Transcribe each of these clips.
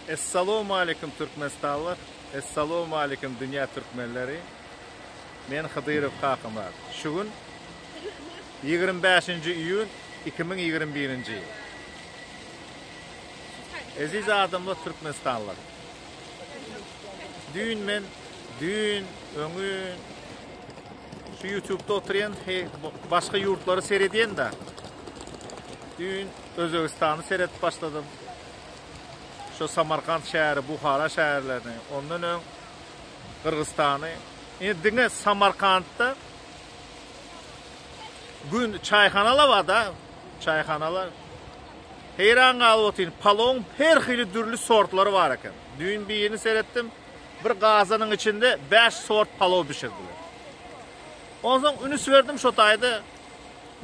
Essalowmaleýkim Türkmenistanlylar, Essalowmaleýkim dünýä türkmenleri. Men Hydyrow Kakamyrat. Şu gün 25-nji iýun 2021-nji ýyl. Eziz adamlar Türkmenistanlylar. Düýn men düýn, öňün şu YouTube'da oturýan, başga ýurtlary seredýän da. Düýn Özbegistany seredip başladym. Şu Samarkant şäheri, Buhara şäherlerini, ondan öň Gyrgyzystany. Indi diňe Samarkantda gün çaýhanalar bar da, çaýhanalar. Heýran galyp otyryn, palowyň her hili dürli sortlary bar eken. Düýn birini seretdim, bir gazanyň içinde 5 sort palow bişirdiler. Onsoň ünüs berdim şo taýda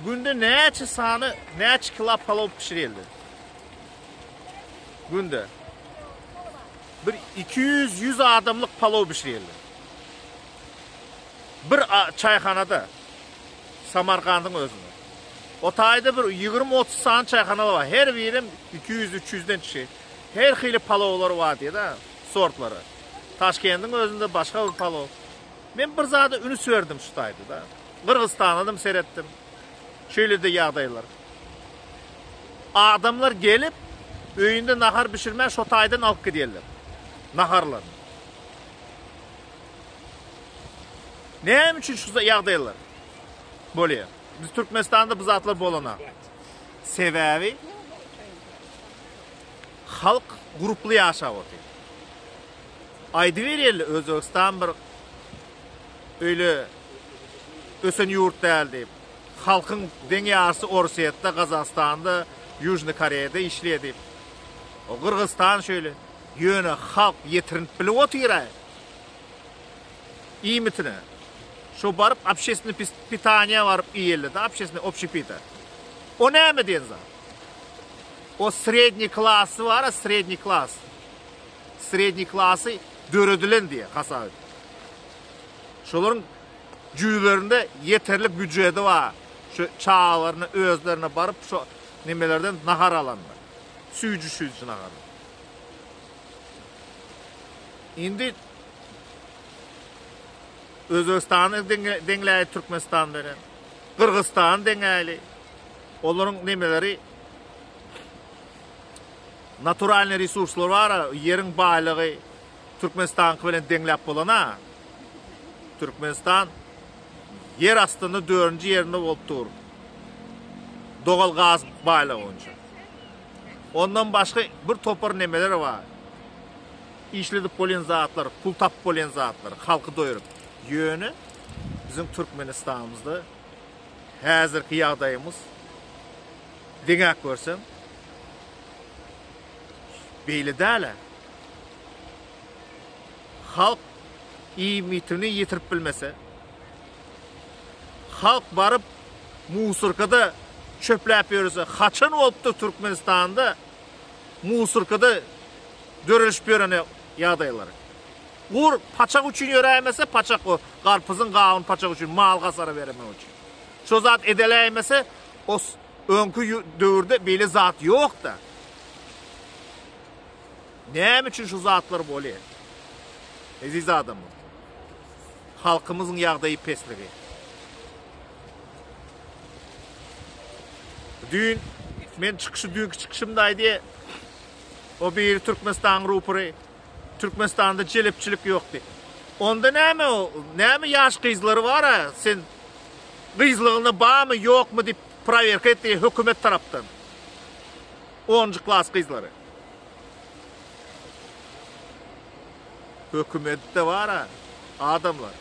günde näçe sany, näçe kilo palow bişirildi. Günde. Bir 200-100 adamlyk palow bişirildi. Bir çaýhanada Samarkandyň özünde. O taýda bir 20-30 sany çaýhanalar bar. Her birem 200-300-den kişi. Her hili palowlar bar diýdi, sortlary. Taşkendiň özünde başga bir palow. Men bir zada ünüs berdim şu taýda da. Gyrgyzystana-da seretdim. Şeýle-de ýagdaýlar. Adamlar gelip, öýünde nahar bişirmän şo taýdan alyp gidýärler. Naharlaryny. Näme üçin şu ýagdaýlar bolýar? Biz Türkmenistanda bu zatlar bolana. Sebäbi halk gruply ýaşap otyr. Aýdyberýärler Özbegistan bir öýle ösen ýurt däl diýip. Halkyň deň ýarysy Orsýetde, Gazagystanda, Ýužnyý Koreýada işleýär diýip. O Gyrgyzystan şeýle. Ýöne halk ýetirinip bilip otyr-a iýmitine. Şo baryp obşestwnyý pitaniýa baryp iýeli-de, obşestwnyý obşepita. O näme diýen zat? O sredniý klasy bar-a, sredniý klas. Sredniý klasy döredilen diýe hasap et. Şolaryň jübülerinde ýeterlik býujeti bar. Şu çagalaryna özlerine baryp şu nemelerden nahar alanlar. Süýji-süýji nahar. Indi Özbegistany deňläýli Türkmenistan bilen. Gyrgyzystany deňäýli. Olaryň nemeleri naturalnyý resurslar bar, ýeriň baýlygy Türkmenistanky bilen deňläp bolana. Türkmenistan ýer astynda dördünji ýerinde bolup dur. Dogal gaz baýlygy boýunça. Ondan başga bir topar nemeler bar. Işledip bolýan zatlar, pul tapyp bolýan zatlar, halky doýuryp. Ýöne biziň Türkmenistanymyzda häzirki ýagdaýymyz deňäp görseň beýle däl-ä. Halk iýmitini ýetirip bilmese, halk baryp musurkada çöpläp ýörse, haçan bolupdyr Türkmenistanda musurkada dörelişip ýören ýagdaýlar. Gur paçak üçin ýöräýmese, paçak o garpyzyň gawun paçak üçin mal gasara bermek üçin. Şo zat edeläýmese, o öňki döwürde beýle zat ýokda. Näme üçin şu zatlar bolýar? Eziz adamlar. Halkymyzyň ýagdaýy pesligi. Düýn men çykyşy düýnki çykyşymda aýdýar. O biri Türkmenistanyň rupory Türkmenistanda jelepçilik ýok diýip. Onda näme o? Näme ýaş gyzlary bar-a? Sen gyzlygyna barmy, ýokmy diýip prowerka et diýip hökümet tarapdan. Onunjy klas gyzlary. Hökümetde bar-a adamlar.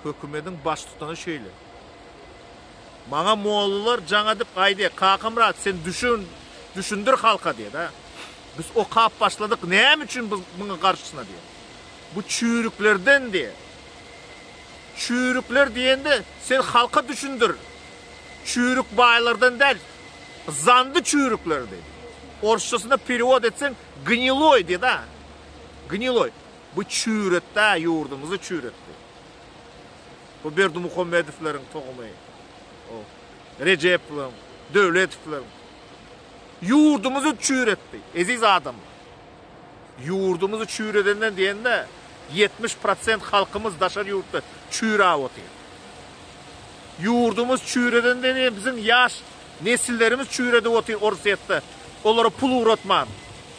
Hökümediň baştutany şeýle. Maňa mollalar jaň edip aýdýar, Kakamyrat sen düşün, düşündir halka diýýär-de. Biz okap başladyk, näme üçin biz muňa garşysyna diýýär. Bu çüýrüklerden diýýär. Çüýrükler diýende sen halka düşündir. Çüýrük baýlardan däl, zandy çüýrükler diýdi. Orsçasyna perewod etseň gniloý diýdi-de. Gniloý. Bu çüýretdi-ä, ýurdumyzy çüýretdi. Bu Berdimuhamedowlaryň tohumy. O Rejepowlaryň, Döwletowlaryň. Ýurdumyzy çüýretdi, eziz adamlar. Ýurdumyzy çüýredenden diýende 70 prosent halkymyz daşary ýurtda çüýräp otyr. Ýurdumyz çüýredenden diýen biziň ýaş nesillerimiz çüýredip otyr Orsýetde. Olara pul ugratman.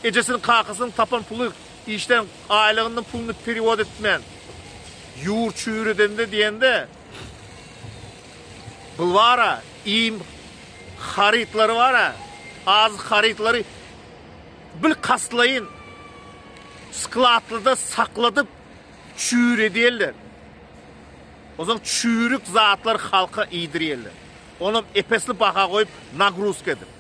Ejesiniň kakasynyň tapan puly işden aýlygynyň puluny perewod etmän. Ýurt çüýredende diýende bul bara iým harytlary bara azyk harytlary bilkastlaýyn skladlarda sakladyp çüýredýärler. Onsoň çüýrük zatlar halka iýdirýärler. Onam epesli baha goýup nagruzka edip.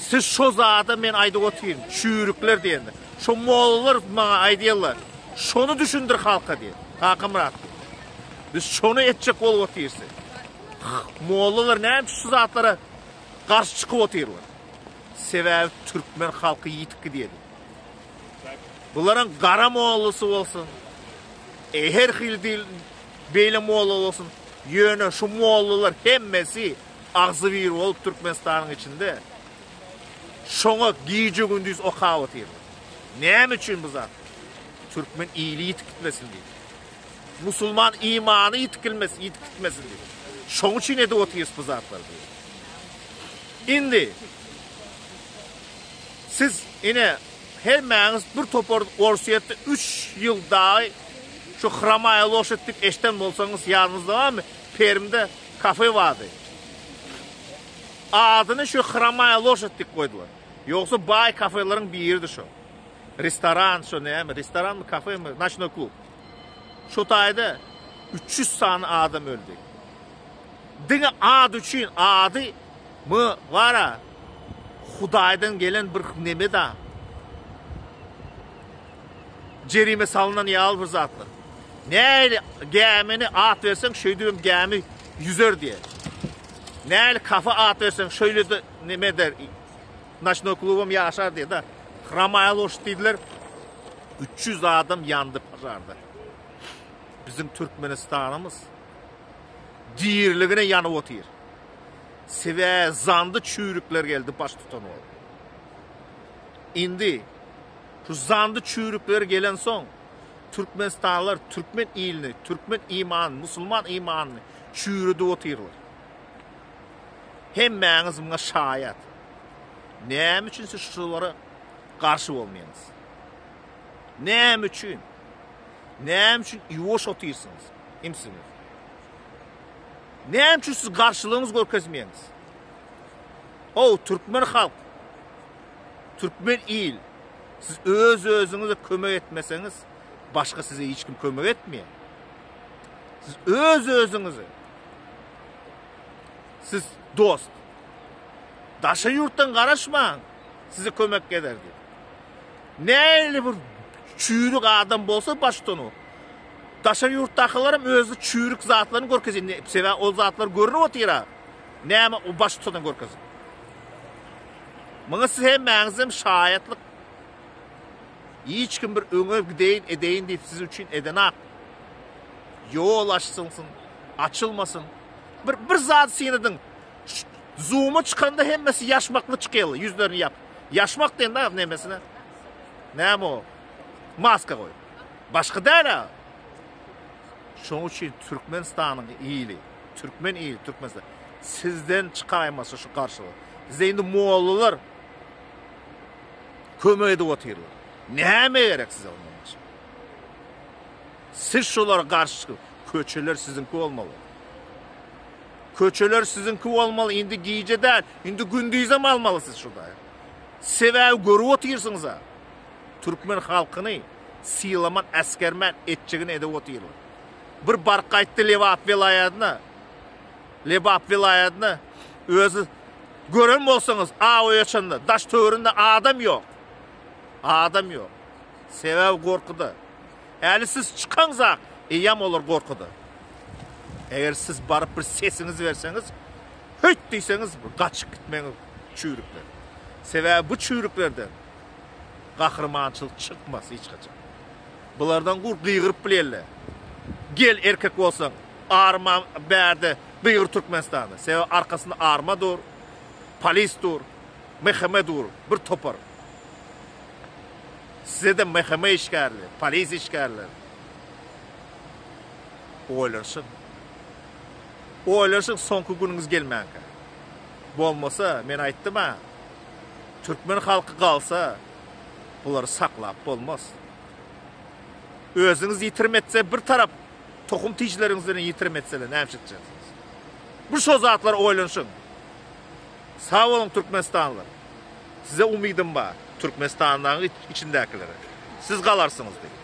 Siz şo zada men aýdyp otyryn, çüýrükler diýende. Şo mollalar maňa aýdýarlar, şony düşündir halka diýip. Kakamyrat diýip. Biz şony etjek bolup otyrys. Mollalar näme üçin şu zatlara garşy çykyp otyrlar? Sebäbi türkmen halky ýitip gidýär. Bularyň gara mollasy bolsun, e, her hili dil beýle molla bolsun, ýöne şu mollalar hemmesi agzybir bolup Türkmenistanyň içinde şoňa gije-gündiz okap otyrlar. Näme üçin bu zat? Türkmen ili ýitip gitmesin diýip. Musulman imany ýitip gitmesin, ýitip gitmesin diýip. Şoň üçin edip otyrys bu zatlary diýip. Indi siz ine hemmäňiz bir topar Orsýetde 3 ýyl dagy şu Hromaýa loşad diýip eşden bolsaňyz ýanyňyzda barmy? Permde kafe bardy. Adyny şu Hromaýa loşad diýip goýdular. Ýogsa baý kafeleriň biridi şo. Restoran şo näme, restoranmy, kafemi, noçnoý klub. Şo taýda 300 sany adam öldi. Diňe ad üçin ady my bara Hudaýdan gelen bir neme da. Jerime salynan ýaly bir zatlar. Näli gämini at berseň şeýdibem gämi ýüzer diýe. Näli kafe at berseň şeýle-de neme eder. Noçnoý klubam ýaşar diýe da. Hromaýa loşt diýdiler. 300 adam ýandy požarda. Biziň Türkmenistanymyz diriligine ýanyp otyr. Sebä zandy çüýrükler geldi baştutan bolup. Indi şu zandy çüýrükler gelensoň Türkmenistanlylar türkmen ilini, türkmen imanyny, musulman imanyny çüýredip otyrlar. Hemmäňiz muňa şaýat. Näme üçin siz şulara garşy bolmaýaňyz? Näme üçin? Näme üçin ýuwaş otyrsyňyz? Imsiňiz. Näme üçin siz garşylygyňyzy görkezmeýäňiz? Ow, türkmen halk, türkmen il, siz öz-özüňize kömek etmeseňiz, başga size hiç kim kömek etmeýär. Siz öz-özüňizi, siz dost, daşary ýurtdan garaşmaň, size kömek eder diýip. Nähili bir çüýrük adam bolsa baştutany, daşary ýurtdakylaram özi çüýrük zatlaryny görkezýär. Sebäbi ol zatlar görnüp otyr-a. Näme o baştutany görkezip. Muňa siz hemmäňizem şaýatlyk. Hiç kim bir öňe gideýin, edeýin diýip siz üçin edenak. Ýol açsylsyn, açylmasyn. Bir bir zat synadyň. Zoom-a çykanda hemmesi ýaşmakly çykýarlar, ýüzlerini ýapyp. Ýaşmak diýende nemesine? Näme o? Maska goýup. Başga däl-ä. Şonuň üçin Türkmenistanyň ili, türkmen ili, Türkmenistan sizden çykaýmasa şu garşylyk. Size indi mollalar kömek edip otyrlar. Näme gerek size ondan başga? Siz şolara garşy çykyp, köçeler siziňki bolmaly. Köçeler siziňki bolmaly, indi gije däl, indi gündizem almaly siz şuda. Sebäbi görüp otyrsyňyz-a. Türkmen halkyny sylaman, äsgermän etjegini edip otyrlar. Bir baryp gaýtdy Lebap welaýadyna. Lebap welaýadyna özi gören bolsaňyz, aw açanda daş töwerinde adam ýok. Adam ýok. Sebäbi gorkuda. Häli siz çykaňzak, eýýäm olar gorkuda. Eger siz baryp bir sesiňizi berseňiz, höýt diýseňiz, gaçyp gitmegiňiz çüýrükler. Sebäbi bu çüýrüklerden gahrymançylyk çykmaz hiç haçan. Bulardan gur gygyryp bilýärler. Gel erkek bolsaň, arma bärde gygyr Türkmenistanda. Sebäbi arkasynda arma dur, polis dur, MHM dur, bir topar. Size-de MHM işgärleri, polisiýa işgärleri. Oýlanyşyň. Oýlanyşyň soňky günüňiz gelmänkä. Bolmasa, men aýtdym-a, türkmen halky galsa, bulary saklap bolmaz. Özüňiz ýitirim etse bir tarap, tohum tijleriňiz bilen ýitirim etseler näme etjeksiňiz? Bu şo zatlar oýlanyşyň. Sag boluň Türkmenistanlylar. Size umydym bar. Türkmenistanlaryň içindäkilere. Siz galarsyňyz diýip.